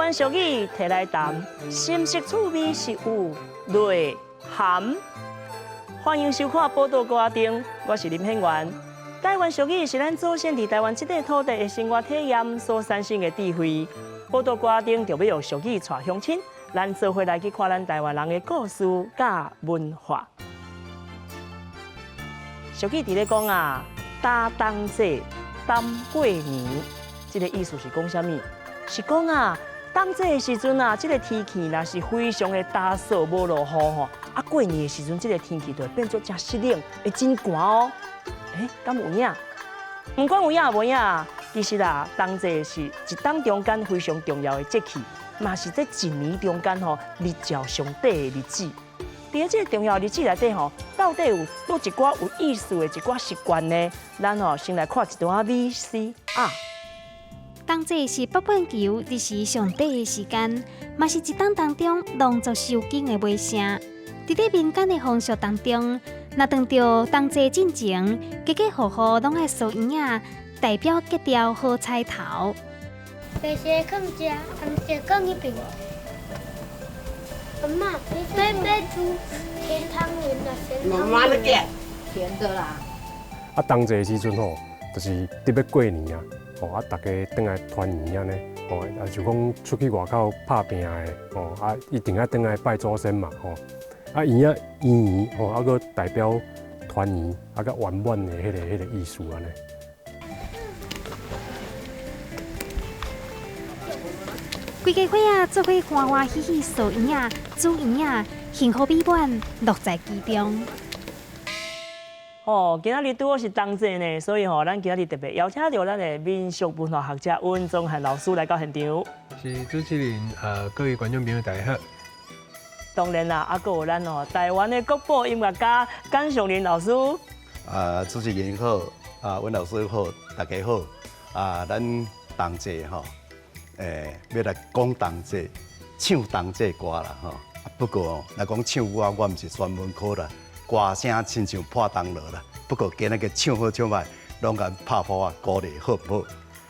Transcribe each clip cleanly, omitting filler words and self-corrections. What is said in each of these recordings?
灣俗語提來談，是毋是趣味是有內涵？歡迎收看《寶島歌仔燈》，我是林顯元。台灣俗語是咱祖先佇台灣這塊土地的生活體驗所產生的智慧。寶島歌仔燈就欲用俗語帶鄉親，咱做伙來去看咱台灣人的故事佮文化。俗語佇咧講啊，打冬節，耽過年，這個意思是講啥物？是講啊，冬節的時陣啊，這個天氣若是非常的焦燥，無落雨吼，啊過年的時陣，這個天氣就會變做誠濕冷，會真寒哦。欸，敢有影？毋管有影無影，其實啊，冬節是一冬中間非常重要的節氣，嘛是這一年中間吼日照上短的日子。佇這個重要日子內底吼，到底有佗一寡有意思的一寡習慣呢？咱吼先來看一段 VCR。冬節是北半球日時上短的時間，嘛是一冬當中農作收耕的尾聲。佇咧民間的風俗當中，若當著冬節進前，家家戶戶攏愛趖圓仔，代表吉兆好彩頭。白色囥遮，紅色囥彼爿。阿嬤，你欲煮甜湯圓啊？鹹湯圓？甜的啦。啊，冬節的時陣吼，就是得欲過年啊，吼啊，逐家轉來團圓按呢，吼啊，就講出去外口拍拚的，吼啊，一定愛轉來拜祖先嘛，吼。啊，圓仔圓圓吼，啊，閣代表團圓，啊，閣圓滿的彼個意思按呢。規家伙仔做伙歡歡喜喜趖圓仔、煮圓仔，幸福美滿，樂在其中。哦，今仔日拄好是冬節呢，所以吼，咱今仔日特別邀請著咱的民俗文化學者溫宗翰老師來到現場。是主持人，各位觀眾朋友大家好。當然啦，啊，閣有咱哦，台灣的國寶音樂家甘尚林老師。啊，主持人好，啊，溫老師好，大家好。啊，咱冬節吼，欲來講冬節，唱冬節歌啦吼。不過哦，若講唱歌，我毋是專門科啦，歌聲親像破銅鑼啦。不過今仔日唱好唱歹，攏共拍噗仔鼓勵，好毋好？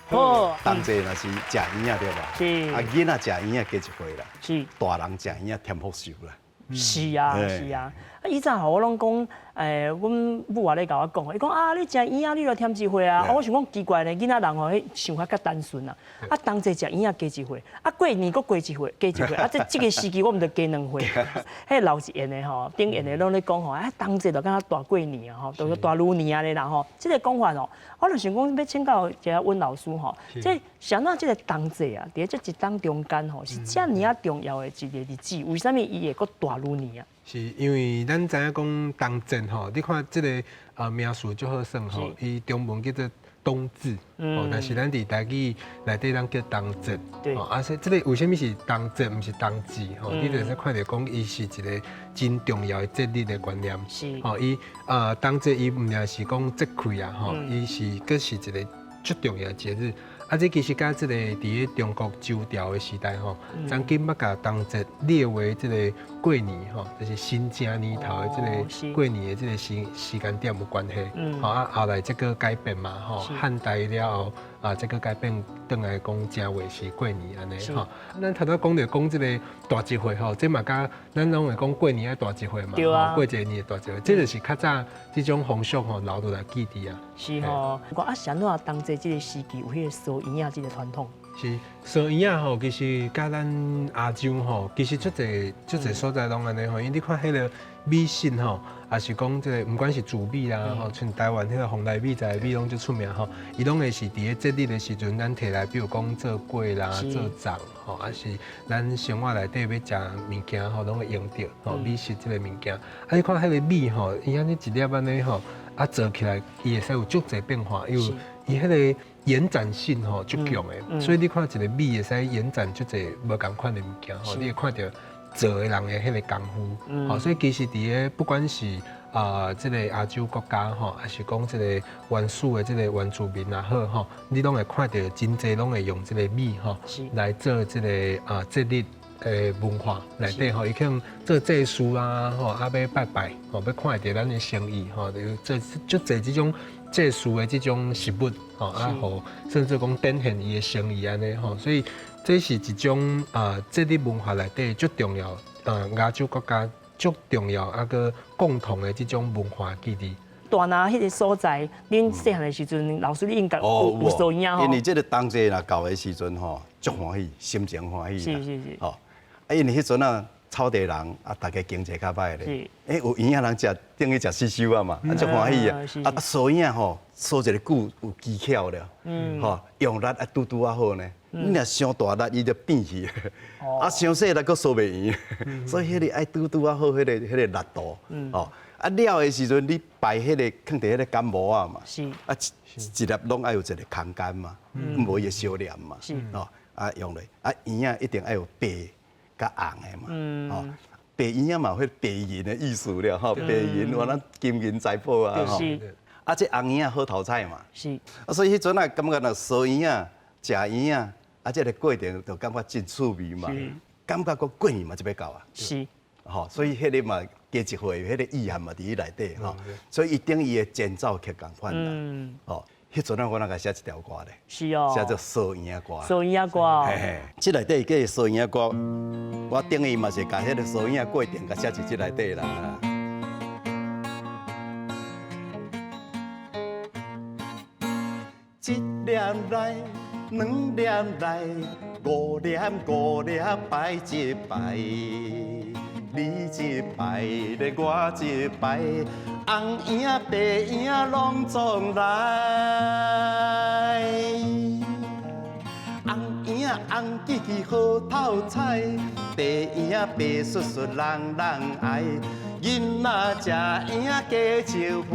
好。冬節若是食圓仔對吧？是。啊，囡仔食圓仔加一歲啦。是。大人食圓仔添福壽啦。是啊，是啊。啊，以前吼我攏講，阮母也咧共我講，伊講啊，你食圓仔，你就添一歲啊。啊，我想講奇怪呢，囡仔人吼，彼想法較單純啊。啊，冬節食圓仔加一歲，啊，過年閣過一歲，加一歲。啊，這個時期我毋著加兩歲。彼老一輩的吼，頂輩的攏咧講吼，啊，冬節就敢若大過年啊吼，就是大攄年按呢啦吼。這個講法吼，我就想講欲請教一下溫老師吼，這啥物這個冬節啊，佇這一冬中間吼，是遮爾仔重要的一個日子，為啥物伊會閣大攄年啊？是因為咱知影講冬節吼，你看這個名詞足好耍吼，伊中文叫做冬至，哦，但是咱佇台語內底咱叫冬節，哦，啊，所以這個為啥物是冬節，毋是冬至？吼，你就會使看著講，伊是一個真重要的節日的觀念，吼，伊冬節伊毋爾是講節氣啊，吼，伊是閣是一個足重要的節日。啊，這其實佮這個佇咧中國周朝的時代吼，曾經捌共冬節列為這個過年吼，就是新正年頭的這個過年的這個時間點有關係。吼啊，後來這個改變嘛，吼，漢代了後啊，這個改變轉來講正月是過年按呢吼。咱頭拄講著講這個大一歲吼，這嘛佮咱攏會講過年愛大一歲嘛，過一個年大一歲，這就是較早這種風俗吼留落來記佇啊。是吼，啊，是按怎冬節這個時期有彼個趖圓仔這個傳統？是趖圓仔吼，其實佮咱亞洲吼，其實足濟足濟所在攏按呢吼，因為你看彼個米食吼，也是講這個，毋管是煮米啦吼，像台灣彼個蓬萊米、在米攏足出名吼，伊攏會是佇咧節日的時陣，咱提來，比如講做粿啦、做粽吼，抑是咱生活內底欲食物件吼，攏會用著吼米食這個物件。啊，你看彼個米吼，伊按呢一粒按呢吼，啊做起來伊會使有足濟變化，因為伊彼個延展性吼足強的，所以你看一個米會使延展足濟無仝款的物件吼，你會看著做的人的彼個功夫，吼，所以其實佇咧不管是啊這個亞洲國家吼，抑是講這個原始的這個原住民也好吼，你攏會看著真濟攏會用這個米吼來做這個啊節日的文化內底吼，伊可能做祭祀啊吼，啊欲拜拜吼，欲看著咱的心意吼，就做足濟這種。祭祀的這種食物，吼啊，予甚至講展現伊的誠意按呢吼，所以這是一種啊節日文化內底足重要，亞洲國家足重要啊閣共同的這種文化記憶。大拿彼個所在，恁細漢的時陣，老師你應該有有臊圓仔吼。因為這個冬節若到的時陣吼，足歡喜，心情歡喜啦。吼，啊，因為彼陣啊，草地人啊，大家經濟較歹咧。欸，有圓仔通食，等於食死鏽啊嘛，啊，足歡喜啊。啊，臊圓仔吼，臊一个久有技巧了。吼，用力啊，拄拄仔好呢。你若傷大力，伊就變去。啊，傷細力閣臊袂圓。所以彼个愛拄拄仔好，彼个力度。吼。啊了的時陣，你擺彼个囥佇彼個柑模仔嘛，啊一一粒攏愛有一個空間嘛，無伊會相連嘛，吼啊用落啊圓仔一定愛有白佮紅的嘛，吼白圓仔嘛有彼白銀的意思了吼，白銀原來金銀財寶啊吼，啊這紅圓仔好頭彩嘛，啊所以彼陣啊感覺若臊圓仔、食圓仔，啊這个過程就感覺真趣味嘛，感覺講過年嘛就欲到啊，吼，所以彼个嘛加一歲，彼个意涵嘛佇彼內底吼，所以伊等於的前奏曲仝款啦，吼，彼陣啊我若共寫一條歌咧，寫做臊圓仔歌，臊圓仔歌，嘿嘿，這內底叫臊圓仔歌，我等於嘛是共彼个臊圓仔過程共寫佇這內底啦。一粒來，兩粒來，五粒五粒擺一擺，你一擺咧，我一擺，紅圓仔白圓仔攏總來。紅圓仔紅吱吱好透彩，白圓仔白雪雪人人愛。囡仔食圓仔加笑話，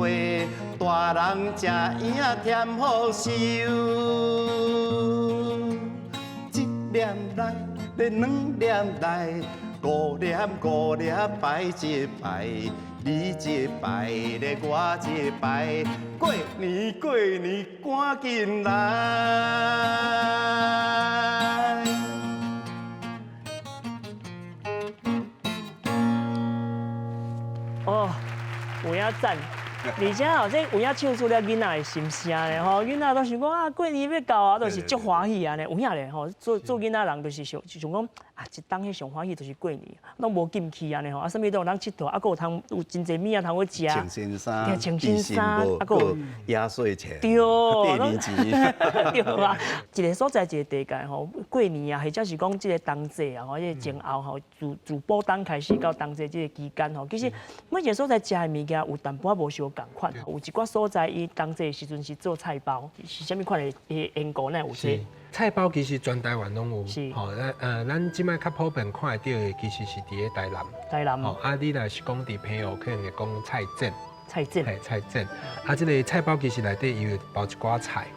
大人食圓仔添福壽。一粒來，咧兩粒來，五粒五粒擺一擺，你一擺咧我一擺，過年過年趕緊來。哦，有影讚，而且哦，這有影唱出了囡仔的心聲咧吼，囡仔都想講啊，過年欲到啊，都是足歡喜按呢，有影咧吼，做做囡仔人就是想想講啊，一冬彼上歡喜就是過年，攏無禁區按呢吼，啊，啥物都有通𨑨迌，啊，閣有通有真濟物仔通去食，穿新衫，穿新衫，啊，閣有壓歲錢，對，過年錢，對啊，一个所在一个地界吼，過年啊，或者是講這个冬節啊，吼，這个前後吼，自自補冬開始到冬節這个期間吼，其實每一个所在食的物件有淡薄仔無相仝款，有一寡所在伊冬節的時陣是做菜包，是啥物款的緣故呢？有這菜包其實全台灣攏有，吼，咱這擺較普遍看會著的，其實是佇咧台南。台南。吼，啊，你若是講佇澎湖，可能會講菜粽。菜粽。嘿，菜粽。啊，這个菜包其實內底伊會包一寡菜。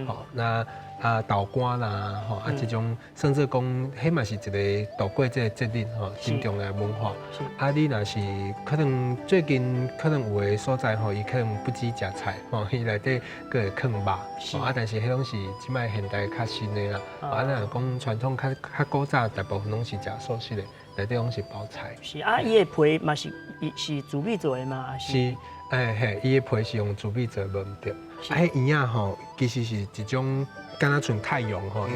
吼，那啊豆乾啦，吼，啊這種甚至講，彼嘛是一个度過這个節日吼，真重要的文化。啊，你若是可能最近可能有的所在吼，伊可能不止食菜，吼，伊內底閣會囥肉，啊，但是彼攏是這擺現代較新的啦。啊，若講傳統較較古早，大部分攏是食素食的，內底攏是包菜。是啊，伊的皮嘛是伊是紫米做的嘛？是，欸嘿，伊的皮是用紫米做，無毋對。啊，彼圓仔吼，其實是一種敢若像太陽吼，的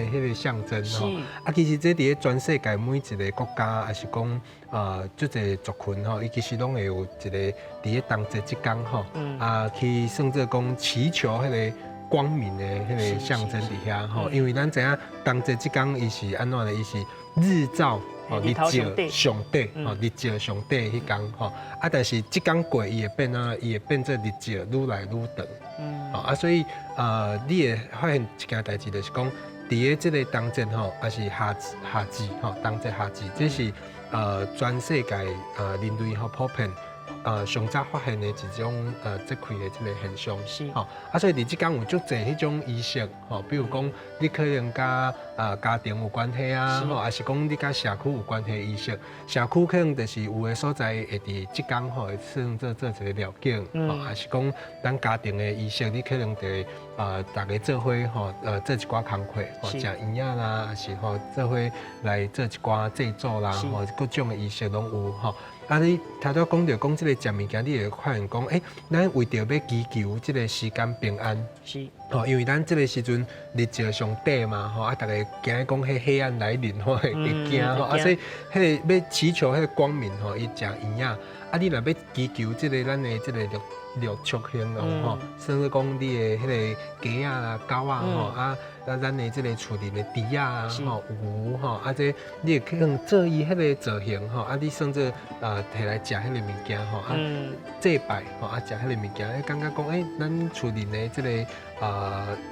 彼个象徵吼。啊，其實這佇咧全世界每一个國家，抑是講啊，足濟族群吼，伊其實攏會有一个佇咧冬節這工吼，啊，去算做講祈求彼个光明的彼个象徵佇遐吼。因為咱知影冬節這工伊是按怎咧？伊是日照。哦，日照上帝，哦，日照上帝彼工吼，啊，但是這工過伊會變啊，伊會變做日照愈來愈長，啊，所以你會發現一件代誌，就是講，佇咧這个冬節吼，抑是夏夏至吼，冬節夏至，這是全世界人類吼普遍上早發現的一種節氣的這个現象，吼，啊，所以佇這工有足濟彼種儀式，吼，比如講你可能佮家庭有關係啊，吼，抑是講你佮社區有關係的儀式，社區可能就是有的所在會佇這工吼會算做做一个寮境，吼，抑是講咱家庭的儀式，你可能就大家做伙吼，做一寡工課，吼，食圓仔啦，抑是吼做伙來做一寡祭祖啦，吼，各種的儀式攏有吼。啊，你頭拄講著講這个食物件，你會發現講，咱為著欲祈求這个時間平安，吼，因為咱這个時陣日照上短嘛，吼，啊，逐家驚講彼黑暗來臨，吼，會驚吼，啊，所以彼个欲祈求彼个光明，吼，伊食圓仔，啊，你若欲祈求這个咱的這个六畜興隆吼，甚至講你的彼个雞仔啦、狗仔吼，啊，咱的這个厝裡的豬仔啊，吼，牛吼，啊，這你會可能做伊彼个造型吼，啊，你算做提來食彼个物件吼，啊，祭拜吼，啊，食彼个物件，感覺講，咱厝裡的這个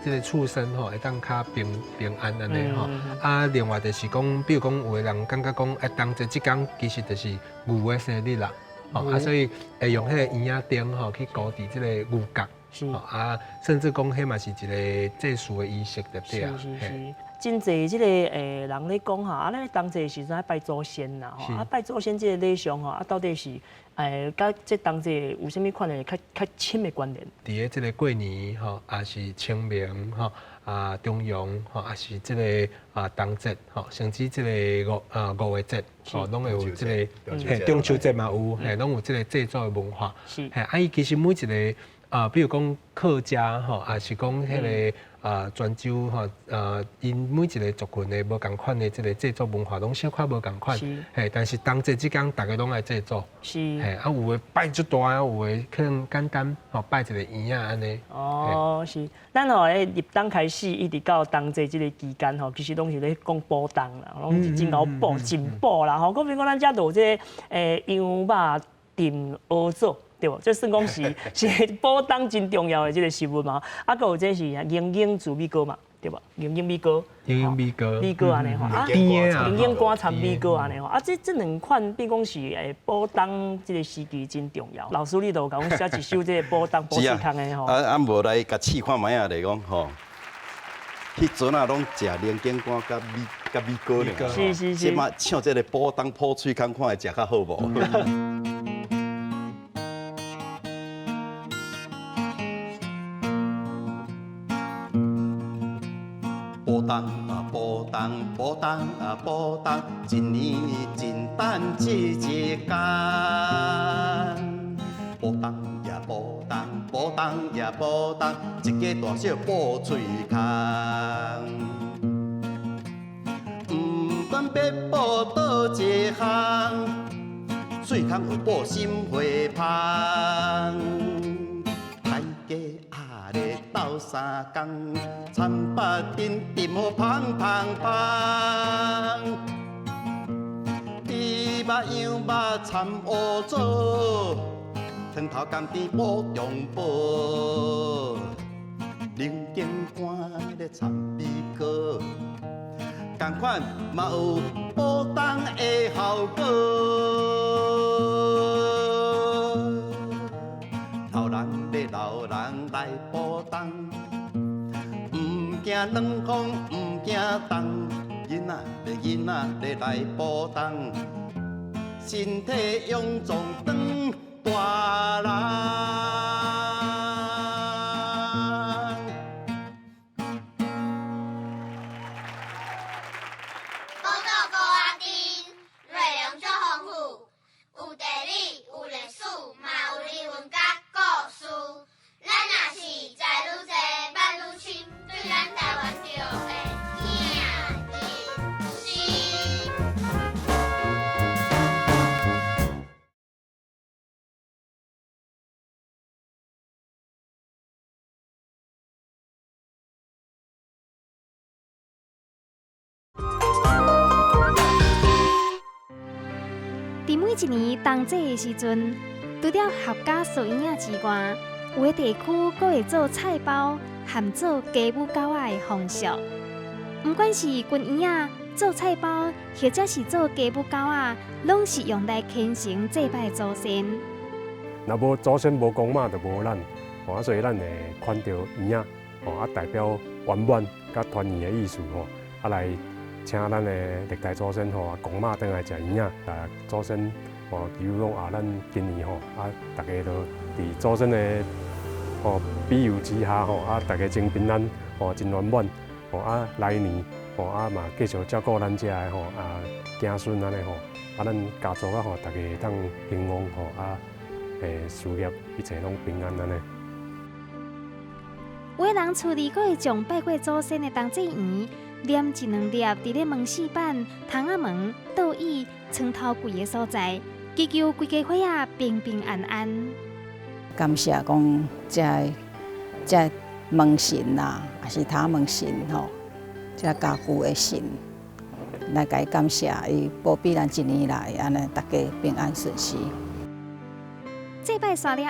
這个畜生吼，會當較平平安按呢吼。啊，另外就是講，比如講有的人感覺講，冬節這工其實就是牛的生日啦。啊，所以會用彼個圓仔燈吼去勾佇這个牛角，啊，甚至講彼嘛是一个祭祀的儀式，對不對啊？是是是，真濟這个人咧講吼，啊，咱冬節的時陣愛拜祖先啦，吼，啊，拜祖先這个禮尚吼，啊，到底是佮這冬節有啥物款的較較深的關聯？佇咧這个過年吼，抑是清明吼，啊，重陽吼，抑是這个啊冬節吼，甚至這个五月節吼，攏會有這个，中秋節嘛有，嘿，攏有這个祭祖的文化。嘿，啊，伊其實每一个啊，比如講客家吼，抑是講彼个啊泉州吼，𪜶每一个族群的無仝款的這个祭祖文化，攏小可無仝款。嘿，但是冬節這工逐家攏愛祭祖。嘿，啊，有的拜足大，有的可能簡單吼，拜一个圓仔按呢。哦，是，咱吼，入冬開始一直到冬節這个期間吼，其實攏是咧講補冬啦，攏是真𠢕補，進補啦吼。閣比如講咱遮就有這个羊肉燉蚵仔。對無？這算講是是補冬真重要的這个食物嘛。啊，閣有這是龍井糯米糕嘛，對無？龍井米糕，龍井米糕，米糕按呢吼，啊，龍井乾摻米糕按呢吼。啊，這這兩款，比講是補冬這个時期真重要。老師，你就共阮寫一首這个補冬補喙空的吼。啊啊，無來共試看覓仔咧講吼。彼陣啊，攏食龍井乾佮米佮米糕爾。是是是。這馬唱這个補冬補喙空，看會食較好無？補冬啊補冬補冬啊補冬，一年真等這一工。補冬呀補冬補冬呀補冬，一家大小補喙空。不管欲補佗一項，喙空有補心花芳。大家仔咧鬥相共，田腹陣陣好芳芳芳。豬肉羊肉摻烏棗，湯頭甘甜補中補。龍井乾咧摻米糕，仝款嘛有補冬的效果。老人咧老人來補冬，毋驚冷風，毋驚凍，囡仔咧囡仔咧來補冬，身體勇壯當大人。寶島糕仔甜，內容足豐富，有地理，有歷史，嘛有人文佮故事。咱若是知愈濟，捌愈深，對咱台灣就會疼入心。佇每一年冬節的時陣，除了合家素圓仔之外，有的地區閣會做菜包含做雞母餃仔的風俗。毋管是熏圓仔、做菜包，或者是做雞母餃仔，攏是用來虔誠祭拜祖先。若無祖先無公媽，就無咱。啊，所以咱會牽著圓仔，啊，代表圓滿佮團圓的意思吼，啊來請咱的歷代祖先吼，公媽轉來食圓仔，啊，祖先吼，求講啊，咱今年吼，啊，大家都佇祖先的吼庇佑之下吼，啊，大家真平安，吼，真圓滿，吼，啊，來年吼啊嘛繼續照顧咱遮的吼啊子孫按呢吼，啊咱家族啊吼，大家會當興旺吼啊，事業一切攏平安按呢。有的人厝裡閣會將拜過祖先的冬至圓，黏一兩粒佇咧門四板、窗仔門、桌椅、床頭櫃的所在，祈求規家伙仔平平安安。感謝講這个這門神啦，抑是頭門神吼，這家具的神，來共伊感謝，伊保庇咱一年來按呢，大家平安順遂。祭拜煞了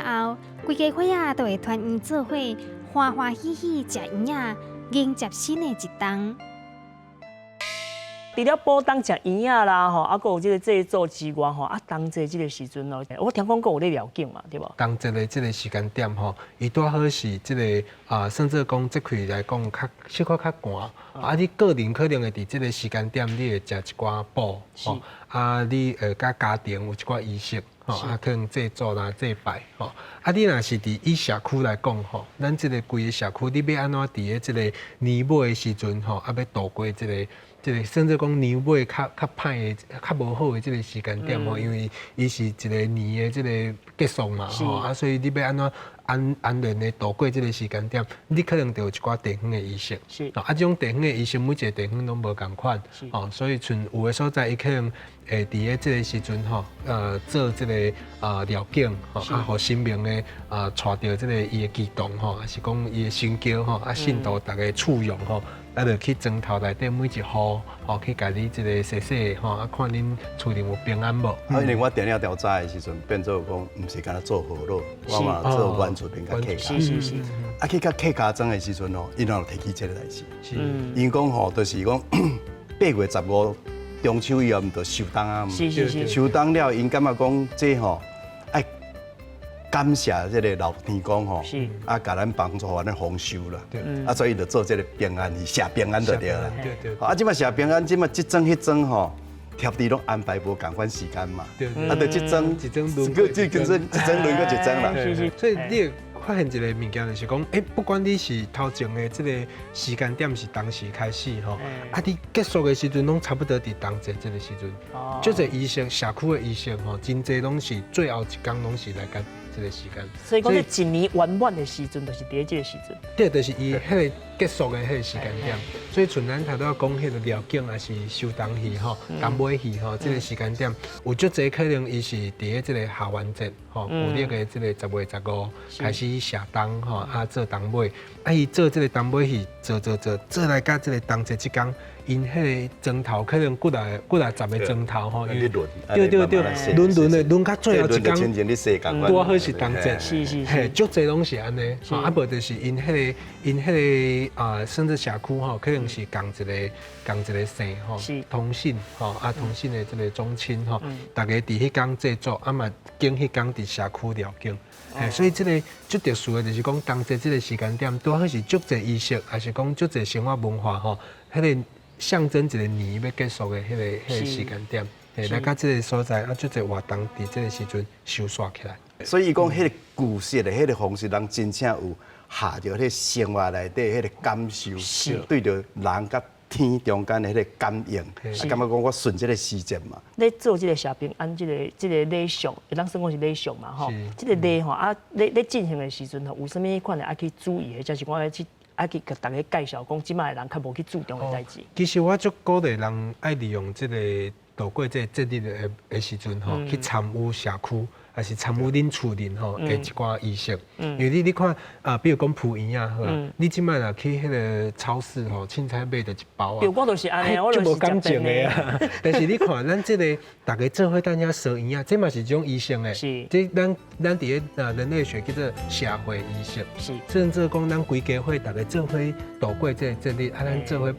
後，規家伙仔都會團圓做伙，歡歡喜喜食圓仔，迎接新的一冬。除了補冬食圓仔啦，吼，啊，閣有這個祭祖之外，吼，啊，冬節這個時陣哦，我聽講閣有咧寮境嘛，對無？冬節的這個時間點吼，伊拄好是這個啊，甚至講節氣來講較小可較寒，啊，你個人可能會佇這個時間點，你會食一寡補，吼，啊，你會佮家庭有一寡儀式，吼，啊，可能祭祖啦、祭拜，吼，啊，你若是佇以社區來講，吼，咱這個規个社區，你欲按怎佇咧這個年尾的時陣，吼，啊，欲度過這個。這個甚至講年尾較較歹的、較無好的這個時間點吼，因為伊是一個年的這個結束嘛，吼啊，所以你欲按怎安安然的度過這個時間點，你可能就有一寡地方的儀式，啊，這種地方的儀式每一個地方攏無仝款，哦，所以像有的所在，伊可能會佇咧這個時陣吼，做這個啊寮境，吼啊，予神明的啊帶著這個伊的乩童吼，抑是講伊的神轎吼，啊，信徒逐家簇擁吼。啊，就去莊頭內底每一戶，吼去共你這個洗洗，吼啊，看恁厝裡有平安無？啊，因為我定了調查的時陣，變做講毋是干焦做河洛，我嘛做原住民佮客家。啊，去佮客家莊的時陣吼，𪜶有提起這個代誌。𪜶講吼，就是講8月15中秋以後，毋就收冬啊？收冬了，𪜶感覺講這吼愛感謝這個老天公吼，啊，共咱幫助按呢豐收啦，啊，所以就做這個平安戲，謝平安就對啦。啊，這擺謝平安，這擺這莊彼莊吼，貼地攏安排無仝款時間嘛。啊，就這莊一莊輪，這這這一莊輪過一莊啦。所以你會發現一個物件，就是講，欸，不管你是頭前的這個時間點是當時開始吼，啊，你結束的時陣攏差不多佇冬節這個時陣。足濟儀式，社區的儀式吼，真濟攏是最後一工攏是來共這個時間。所以講，這一年圓滿的時陣，就是佇這個時陣。對，就是伊彼個結束的彼個時間點。所以，像咱頭拄仔講彼個寮境，抑是收冬戲吼、冬尾戲吼，這個時間點有足濟可能，伊是佇咧這個下元節吼，舊曆的這個10月15開始謝冬吼，啊做冬尾，啊伊做這個冬尾戲，做做做做來到這個冬節這工，𪜶彼個莊頭可能幾來幾來十個莊頭吼，對對對，輪輪的輪到最後一工，拄好是冬節，嘿，足濟攏是按呢，啊無就是𪜶彼個𪜶彼個啊，甚至社區吼，可能是仝一個仝一個姓吼，同姓吼，啊同姓的這個宗親吼，逐家佇彼工祭祖，啊嘛經彼工佇社區寮境，嘿，所以這個足特殊的，就是講冬節這個時間點，拄好是足濟儀式，抑是講足濟生活文化吼，彼個象徵一個年欲結束的彼個時間點，嘿，來到這個所在，啊，足濟活動佇這個時陣收煞起來。所以講，彼個故事的彼個方式，人真正有下著彼個生活內底彼個感受，對著人佮天中間的彼個感應，啊，感覺講我順這個時節嘛。咧做這個謝平安，這個這個禮俗，會當算講是禮俗嘛，吼。這個禮吼啊，咧咧進行的時陣吼，有啥物款的愛去注意，或者是講愛去愛去共大家介紹，講這擺的人較無去注重的代誌。其實我足鼓勵人愛利用這個度過這個節日的的時陣吼，去參與社區。抑是參與恁厝裡吼的一寡儀式，因為你看啊，比如講鋪圓仔好，你這擺若去彼個超市吼，凊彩買著一包啊，對，我就是按呢，我就無感情的啊。但是你看，咱這個逐家做伙佇遐燒圓仔，這嘛是一種儀式的。這咱咱佇咧啊人類學叫做社會儀式。甚至講咱規家伙逐家做伙度過這個節日，啊，咱做伙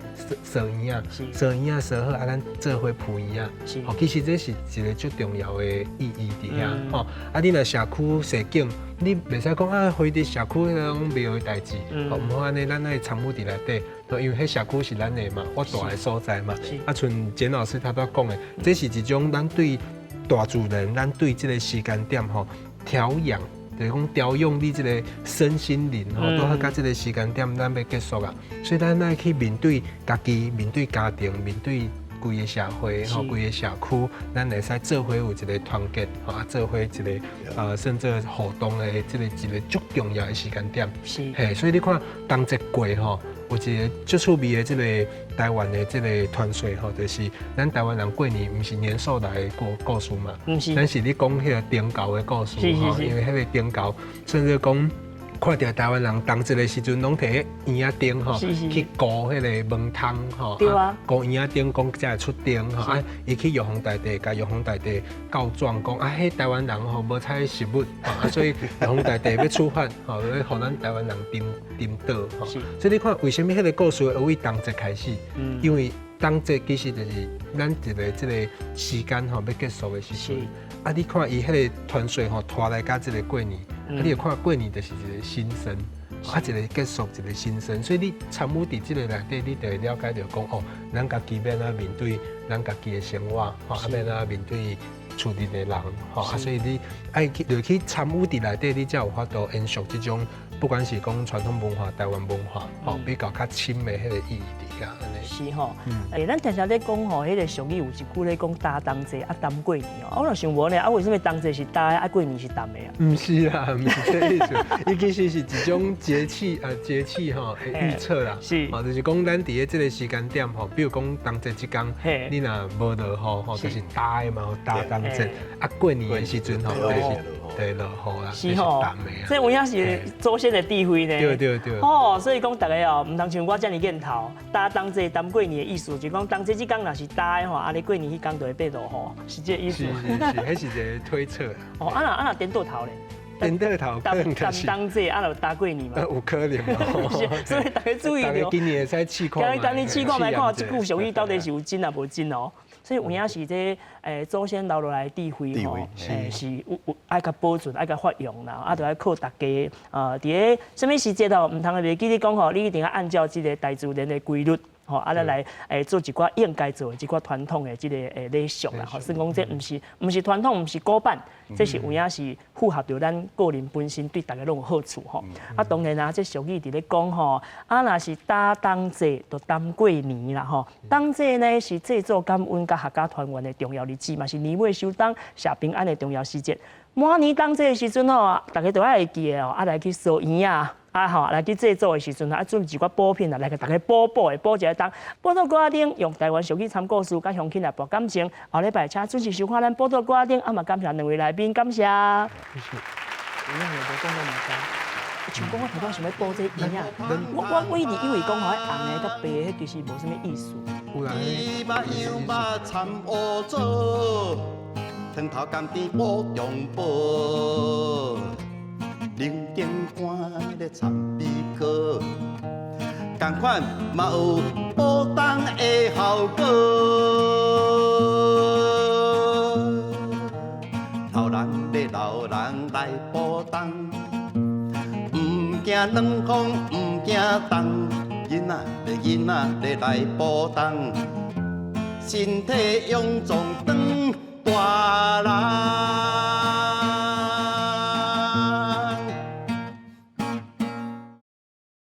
燒圓仔，燒圓仔燒好，啊，咱做伙鋪圓仔。吼，其實這是一個足重要的意義佇遐吼。啊，你若社區踅境，你袂使講啊，非佇社區彼種廟的代誌，吼，毋好按呢，咱愛參與佇內底，因為彼社區是咱的嘛，我蹛的所在嘛。啊，像簡老師頭拄仔講的，這是一種咱對大自然，咱對這個時間點吼調養。就是講調養你這个身心靈吼，拄好佮這个時間點，咱欲結束啊，所以咱愛去面對家己，面對家庭，面對規个社會吼，規个社區，咱會使做伙有一个團結，吼啊，做伙一个甚至互動的這个一个足重要的時間點。嘿，所以你看冬節過吼，有一个足趣味的這个台灣的這个傳說吼，就是咱台灣人過年毋是年獸來的故事嘛，毋是，咱是咧講彼个燈猴的故事吼，因為彼个燈猴甚至講看著台灣人冬節的時陣，攏提圓仔燈吼，去顧彼个門窗吼，顧圓仔燈講才會出燈吼，啊，伊去玉皇大帝，共玉皇大帝告狀講啊，彼台灣人吼無採食物，啊，所以玉皇大帝欲處罰吼，欲予咱台灣人沉沉倒吼。所以你看，為啥物彼个故事會為冬節開始？因為冬節其實就是咱一个這个時間吼欲結束的時陣。啊，你看伊彼个傳說吼，拖來佮這个過年。啊，你會看過年就是一个新生，啊，一个結束，一个新生，所以你參與佇這个內底，你就會了解著講哦，咱家己欲按怎面對咱家己的生活，吼，啊，欲按怎面對厝裡的人，吼，啊，所以你愛去就去參與佇內底，你才有法度延續這種，不管是講傳統文化、台灣文化，吼，比較較深的彼个意義佇遐按呢。是吼，欸，咱常常咧講吼，彼个俗語有一句咧講焦冬節啊，淡過年哦。我就想無呢，啊，為啥物冬節是焦的，啊過年是淡的啊？毋是啦，毋是這个意思，伊其實是一種節氣啊，節氣吼的預測啦。吼，就是講咱佇咧這个時間點吼，比如講冬節這工，你若無落雨吼，就是焦的嘛，焦冬節。啊，過年的時陣吼，就是對落雨啦，是吼。這有影是祖先的智慧呢。對對對。哦，所以講逐个哦，毋通像我遮爾見頭，焦冬節淡過年的意思，就講冬節這工若是焦的吼，啊你過年彼工就會變落雨，是這个意思。是是是，彼是一个推測。哦，啊若啊若顛倒頭咧？顛倒頭可能就是冬節啊，就焦過年嘛。有可能哦。所以大家注意著。今年會使試看覓。今年試看覓，看這句俗語到底是有真抑無真哦。所以有影是這祖先留落來的智慧吼，是有有愛共保存，愛共發揚啦，啊，就愛靠大家啊，佇咧啥物時節吼，毋通袂記得講吼，你一定要按照這个大自然的規律。吼，啊，咱來做一寡應該做的這寡傳統的這个禮俗啦。吼，算講這毋是傳統，毋是古板，這是有影是符合著咱個人本身對逐家攏有好處吼。啊，當然啊，這俗語佇咧講吼，啊，若是焦冬節，就淡過年啦吼。冬節呢是祭祖感恩佮闔家團圓的重要日子，嘛是年尾收冬、謝平安的重要時節。滿年冬節的時陣吼，逐家都愛會記得哦，啊來去燒圓仔。啊吼，來去祭祖的時陣啊，準備一寡補品啊，來共逐家補補的補一个冬。寶島歌仔頂用台灣俗語參故事，佮鄉親來博感情。後禮拜請準時收看咱寶島歌仔頂，啊嘛感謝兩位來賓，感謝。謝謝。有影無講攏毋知，像講我頭拄想欲補這圓仔，我一直以為講吼，彼紅的佮白的，彼其實無啥物意思。有啦，豬肉羊肉摻烏棗，湯頭甘甜補中補。冷間寒咧參米糕，仝款嘛有補冬的效果。老人咧老人來補冬，毋驚冷風，毋驚凍，囡仔咧囡仔咧來補冬，身體勇壯當大人。